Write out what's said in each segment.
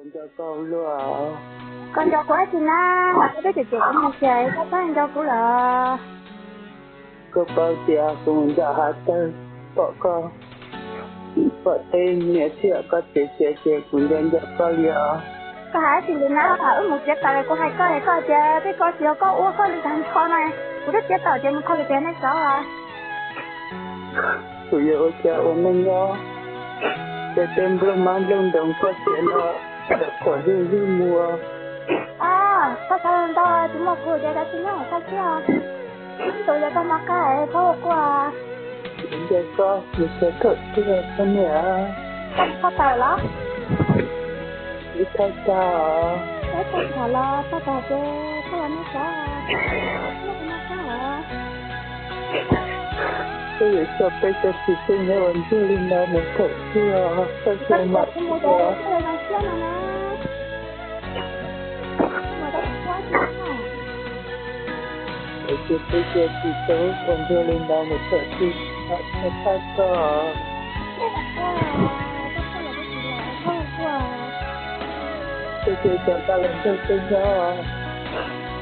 Nco koj luaj. Koj nco kuv dab tsi na? Koj twb cem cem kuv mus ces koj txhob nco kuv lawm. Koj paub tias kuv mus nram hav tawg pom koj, pom tej niam txiag koj txiav txiav ces kuv nco nco koj li os. Koj hais dab tsi li na? Wb mus txiav taws kuv hais koj es koj tias tej ko tsis yog koj ua koj li tag nrho na. Kuv twb txiav taws ces mus kho li tias nej xov. Kuv yuav ua cas ua neej nyob, ces tej nplooj mab nplooj ntoos koj txiav no tawm qhuav hlwj hlwj mus. Koj xav ntau, tsis muaj kuv ces koj tsis nyob hauv koj xwb. Tus yog koj mab qab txhob ua quaj. Kuv nco koj, kuv xav thaum twg koj niam. Koj tawm los? Ib thaj tag os. Ib thaj tag los thaj tag ces koj los nej xov. Koj yuav coj peb cov txiv tub nyob ua ntsuag li no mus thaum twg os, koj xav mam os. Es ces peb cov txiv tub ua ntsuag li no mus thaum twg, thaj tag os. Peb cov tau los nrog peb nyob.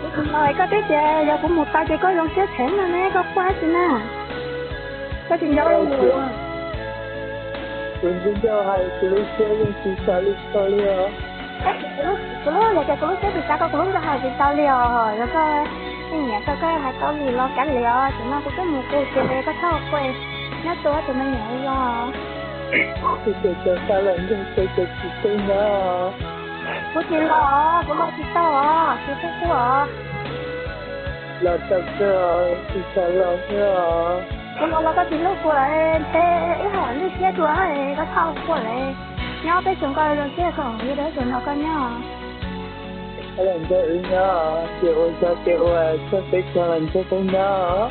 Kuv tsis los, koj twb tias yog kuv mus tau ces koj zoo siab tseeb no ne, koj quaj dab tsi na? Koj tsis nco kuv. Kuv nco nco hais kuv lub siab yeej tsis xav li koj li os. Kuv lub, yog tias kuv lub siab tsis xav koj, kuv lub nco hais tsis tau li os. Yog koj, nej nyiam koj, koj hais tau li los kav liam os, tam sim no kuv twb mus kuv ces koj txhob quaj, nyob tua tus me nyuam zog. Kuv ces cov xa los nrog peb cov txiv tub nyob. Kuv tsis los, kuv los tsis tau os, kuv txhob quaj os. Los tau kawg, tsis xav los xwb os. Kuv los los koj tsis hlub kuv lawm, ntshe ib hom lwj siab dua, koj txhob quaj lawm. Nyob peb xyoos koj zoo siab, koj yog dab xyoos no koj nyob. Koj los nrog wb nyob, ces ua zog ces ua, txog peb xyoos los nrog peb nyob.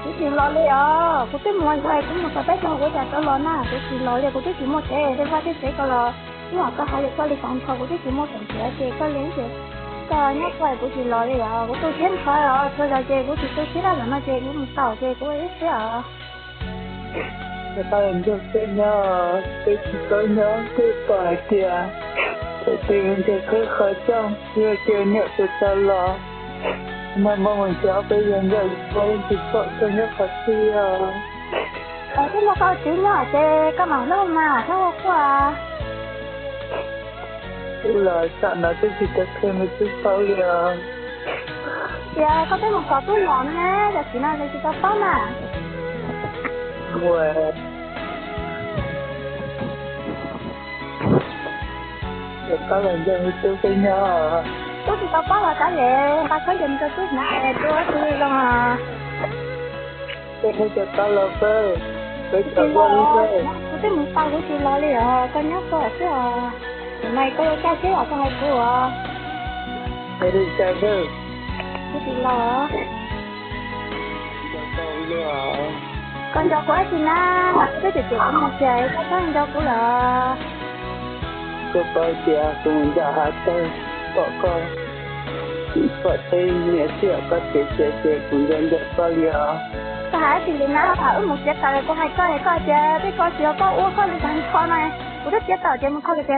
Kuv tsis los li os, kuv twb mus ua zog, kuv mus tau peb xyoos kuv cas tau los na, kuv tsis los li, kuv twb tsis muaj tsev, tej vaj tej tsev koj los, ib hom koj hais lus koj li tag nrho, kuv twb tsis muaj tsev nrhiav ces koj li ces koj nyob koj, kuv tsis los li os, kuv tu siab nrho os, txhua zaus ces kuv tsis tu siab rau zaum no ces kuv mus tau ces kuv ua ib siab os. Koj los nrog peb nyob, peb tsis tau nyob, peb pom hais tias thaum twg nrhiav khawb qhov rooj, yog tias niam tus tau los, nag hmo mus txog peb yog nrog peb tsis pom koj nyob qhov twg os. Twb muaj koj txiv nyob ces koj mam hlub mas txhob ua quaj. Wb los tam no twb tsis tau qhia me tub paub li os. Tias koj twb mus kov tub los ne, tam sim no nws tsis tau paub na. Ua, koj los nrog me tub peb nyob. Tub tsis tau paub los kav liam, nqa khaub ncaws mus rau tub hnav es tub tsis zoo. Peb cov tau los peb, peb tau los li peb. Kuv twb mus tau kuv tsis los li os, koj nyob koj xwb os. Tam no koj yuav kaj siab os, koj hais kuv os. Kuv tsis los. Koj nco kuv dab tsi na? Koj twb cem cem kuv mus ces koj txhob nco kuv lawm. Koj paub tias kuv mus nram hav tawg pom koj, pom tej niam txiag koj txiav txiav ces kuv nco nco koj li os. Koj hais dab tsi li na? Wb mus txiav taws kuv hais koj es koj tias tej ko tsis yog koj ua koj li tag nrho na. Kuv twb txiav taws ces mus kho li tias